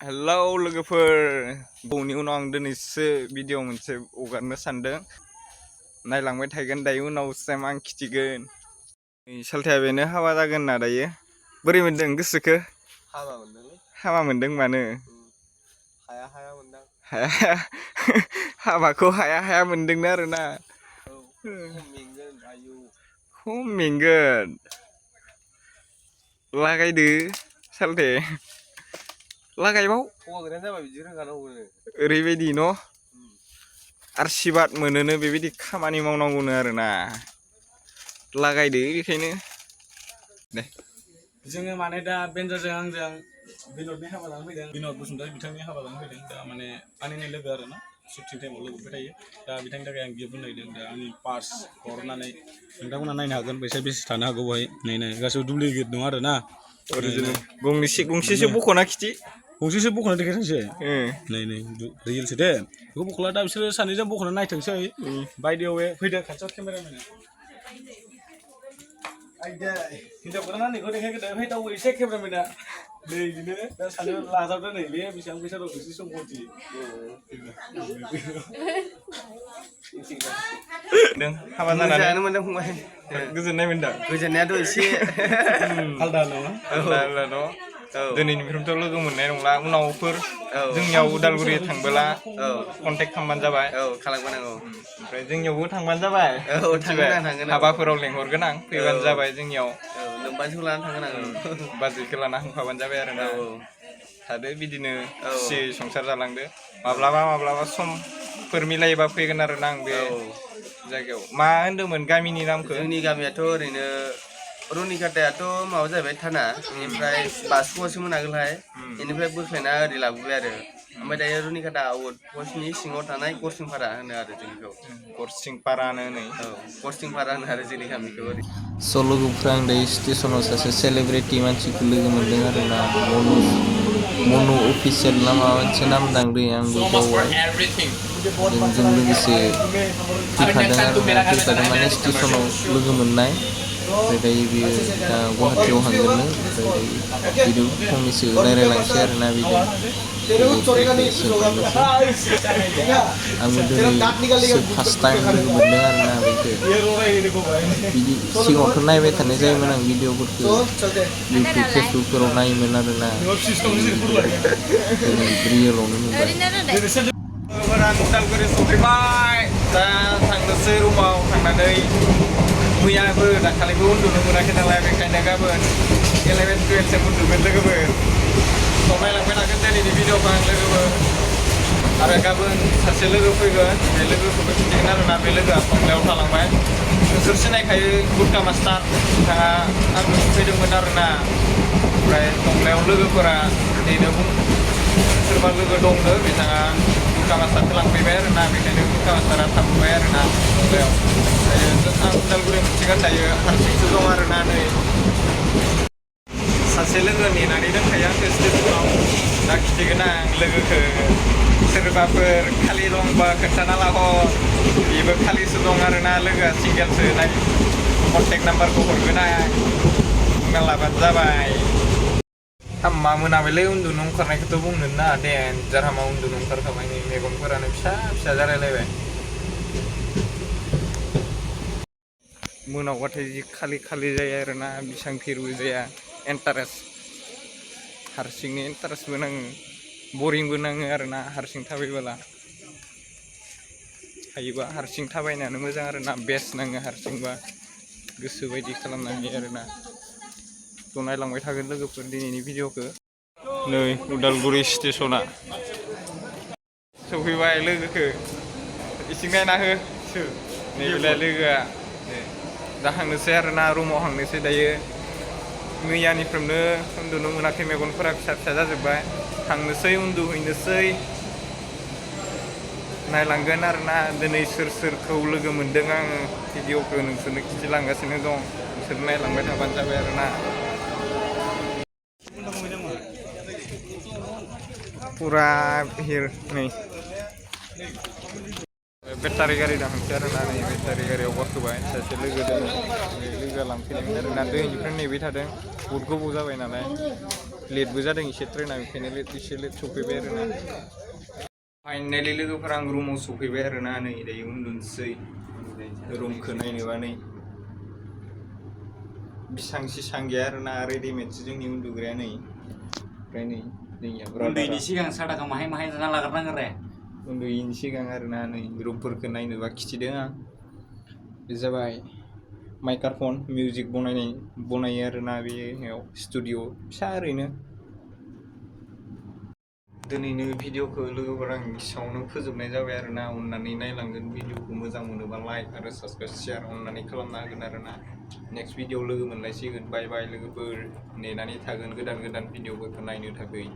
hello लोगोफोर गोबावनि उनाव आं दिनैसो भिडिअ मोनसे हगारनो सानदों नायलांबाय थागोन दायो उनावसिम आं खिथिगोन सालथाया बेनो हाबा जागोन ना दायो बोरै मोनदों गोसोखो हाबा मोनदों मानो हाया मोनदां हाबाखौ हाया मोनदोंना आरोना खम मेंगोन लागायदो सालथे लागायबाव ओरैबायदि न' आरसिबाद मोनोनो बेबायदि खामानि मावनांगौनो आरोना लागायदो बेखायनो दे जोङो माने दा बेनजाजों आंजों बिनदनि हाबा लानो फैदों बिनद बसुमतारी बिथांनि हाबा लानो फैदों दा माने आंनिनो लोगो आरोना शुटिं टाइमाव लोगो मोनबाय थायो दा बिथांनि थाखाय आं गिफ्ट होनायदों दा आंनि पार्स हरनानै नोंथांमोना नायनो हागोन बेसे थानो हागौ बेहाय नायनाय गासैबो डुप्लिकेट दं आरोना अरिजिनेल गंसेसो बख'ना खिथि गंसेसो बख'ना देखायथोंसै नै रियेलसो दे बेखौ बख'ला दा बिसोरो सानैजों बख'ना नायथोंसै बायदेव फैदो खाथियाव केमेरामेन हिनजावफोरा नायनायखौ देखायग्रोदो ओमफ्राय दाउ एसे केमेरामेना नै बिदिनो दा सानैबो लाजाबदो नै बे बेसेबां फैसा दं एसे सम्पति हाबा जानानै मोनदों फंबाय गोजोननाय मोनदों गोजोननायाथ' एसे आलदा नङा आलदा न' दिनैनिफ्रायथ' लोगो मोननाय नंला उनावफोर जोंनियाव उदालगुरि थांबोला कन्टेक्ट खालामबानो जाबाय खालामगोन ओमफ्राय जोंनियावबो थांबानो जाबाय थांगोन हाबाफोराव लेंहरगोन आं फैबानो जाबाय जोंनियाव लोमबानसो लाना थांगोन आं बाजैखौ लाना थांफाबानो जाबाय आरोना थादो बिदिनो खुसियै संसार जालांदो माब्लाबा समफोर मिलायोबा फैगोन आरोना आं बे जायगायाव मा होनदोंमोन गामिनि नामखौ जोंनि गामियाथ' ओरैनो रुनिकाटायाथ' माबा जाहैबाय थाना बेनिफ्राय बासुगावसोमोन आगोलहाय बेनिफ्राय बोख्लायना ओरै लाबोबाय आरो ओमफ्राय दायो रुनिकाटा आउट पस्टनि सिङाव थानाय गरसिंपारा होनो आरो जोंनिखौ गरसिंपारा होनो नै गरसिंपारा होनो आरो जोंनि गामिखौ ओरै स' लोगोफ्रा आं दायो स्टेसनाव सासे सेलेब्रिटि मानसिखौ लोगो मोनदों आरोना मनु अफिसियेल ना माबा मोनसे नाम दांदो आंबो बावबाय जों लोगोसे फैफादों माने स्टेसनाव लोगो मोननाय ओमफ्राय दायो बियो दा गुवाहाटियाव थांगोननो ओमफ्राय दायो बिदि फंनैसो रायज्लायलांसै आरोना बिदि आंबो दिनैसो फार्स्ट टाइम लोगो मोनदों आरोना बेखौ बिदि सिगाङावथ' नायबाय थानाय जायोमोन आं भिडिअफोरखौ इउटुब फेसबुकफोराव नायोमोन आरोना रियेलावनो नुबाय उदालगुरि सफैबाय दा थांनोसै रुमाव थांनानै मैयाबो दाखालिबो उन्दुनो मोनाखै नालाय बेखायनो गाबोन 11-12 उन्दुगोन लोगोफोर नायलांबाय थागोन दिनैनि भिडिअखौ आं लोगोफोर आरो गाबोन सासे लोगो फैगोन बे लोगोखौबो खिन्थिगोन आरोना बे लोगोआ टंलायाव थालांबाय नोंसोर सिनायखायो गुटका मास्टार बिथाङा आंबो फैदोंमोन आरोना ओमफ्राय टंलायाव लोगोफोरा ओरैनो सोरबा लोगो दंनो बिथाङा गुटका मास्टारखौ लांफैबाय आरोना बेखायनो गुटका मास्टारा थाबोबाय आरोना टंलायाव आं उदालगुरि मिथिगोन दायो हारसिंसो दं आरोना नै सासे लोगो नेनानै दोनखायो आंखौ स्टेसनाव दा खिथिगोन आं लोगोखौ सोरबाफोर खालि दंबा खोन्थाना लाहर बेबो खालिसो दं आरोना लोगोआ सिंगेलसो नाय कन्टेक्ट नाम्बारखौ हरगोन आं बुंना लाबानो जाबाय हामा मोनाबायलै उन्दुनो ओंखारनायखौथ' बुंनो ना देन्जार हामा उन्दुनो ओंखारखाबाय नै मेगनफोरानो फिसा जालायलायबाय मोनाबाथाय जि खालि जायो आरोना बेसेबां भिरबो जाया इन्टारेस्ट हारसिंनि इन्टारेस्टबो नाङो बरिंबो नाङो आरोना हारसिं थाबायबोला हायोबा हारसिं थाबायनायानो मोजां आरोना बेस्ट नाङो हारसिंबा गोसो बायदि खालामनो हायो आरोना थ' नायलांबाय थागोन लोगोफोर दिनैनि भिडिअखौ नै उदालगुरि स्टेसना सफैबाय लोगोखौ इसिं नायना हो नैबेलाय लोगोआ दा थांनोसै आरोना रुमाव थांनोसै दायो मैयानिफ्रायनो उन्दुनो मोनाखै मेगनफोरा फिसा जाजोब्बाय थांनोसै उन्दुहैनोसै नायलांगोन आरोना दिनै सोरखौ लोगो मोनदों आङो भिडिअखौ नोंसोरनो खिथिलांगासिनो दं नोंसोर नायलांबाय थाबानो जाबाय आरोना फुरा हिर नै बेटारि गारि दांसै आरोना नै बेटारि गारियाव गाखोबाय सासे लोगो दङ बे लोगोआ लांफैदोंमोन आरोना दैनिफ्राय नेबाय थादों बहुद गोबाव जाबाय नालाय लेटबो जादों एसे ट्रेना ओंखायनो एसे लेट सफैबाय आरोना फाइनालि लोगोफोर आं रुमाव सफैबाय आरोना नै दायो उन्दुनोसै रुमखौ नायनोबा नै बिसां सिसां गैया आरोना रेडिमेडसो जोंनि उन्दुग्राया नै ओमफ्राय नै जोंनिया उन्दैनि सिगां सादाखौ माहाय माहाय जाना लाग्रोनांगोन रे उन्दुयैनि सिगां आरोना नै रुमफोरखौ नायनोबा खिथिदों आं बे जाबाय माइक्र'फन मिउजिक बनायो आरोना बेयाव स्टुडिअ फिसा ओरैनो दिनैनो भिडिअखौ लोगोफोर आं एसेयावनो फोजोबनाय जाबाय आरोना अननानै नायलांगोन भिडिअखौ मोजां मोनोबा लाइक आरो साबसक्राइब शेयार अननानै खालामना होगोन आरोना नेक्स्ट भिडिअ लोगो मोनलायसिगोन बाय बाय लोगोफोर नेनानै थागोन गोदान भिडिअफोरखौ नायनो थाखाय